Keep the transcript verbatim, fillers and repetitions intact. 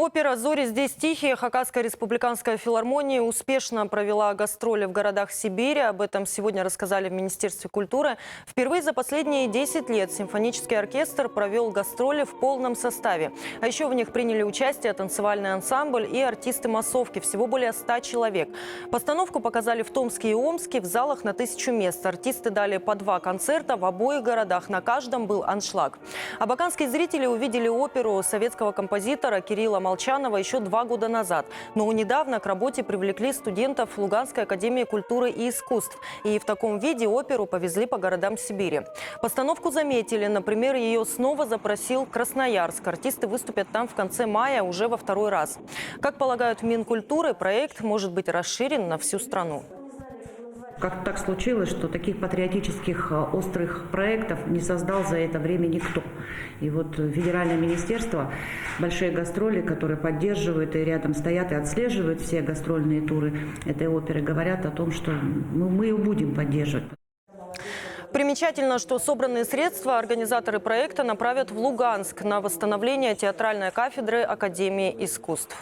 Опера «Зори здесь тихие» Хакасская республиканская филармония успешно провела гастроли в городах Сибири. Об этом сегодня рассказали в Министерстве культуры. Впервые за последние десять лет симфонический оркестр провёл гастроли в полном составе. А ещё в них приняли участие танцевальный ансамбль и артисты массовки. Всего более ста человек. Постановку показали в Томске и Омске в залах на тысячу мест. Артисты дали по два концерта в обоих городах. На каждом был аншлаг. Абаканские зрители увидели оперу советского композитора Кирилла Молчанова ещё два года назад. Но недавно к работе привлекли студентов Луганской академии культуры и искусств. И в таком виде оперу повезли по городам Сибири. Постановку заметили. Например, её снова запросил Красноярск. Артисты выступят там в конце мая уже во второй раз. Как полагают в Минкультуры, проект может быть расширен на всю страну. Как так случилось, что таких патриотических, э, острых проектов не создал за это время никто? И вот, э, федеральное министерство, большие гастроли, которые поддерживают и рядом стоят и отслеживают все гастрольные туры этой оперы, говорят о том, что, ну, мы её будем поддерживать. Примечательно, что собранные средства организаторы проекта направят в Луганск на восстановление театральной кафедры Академии искусств.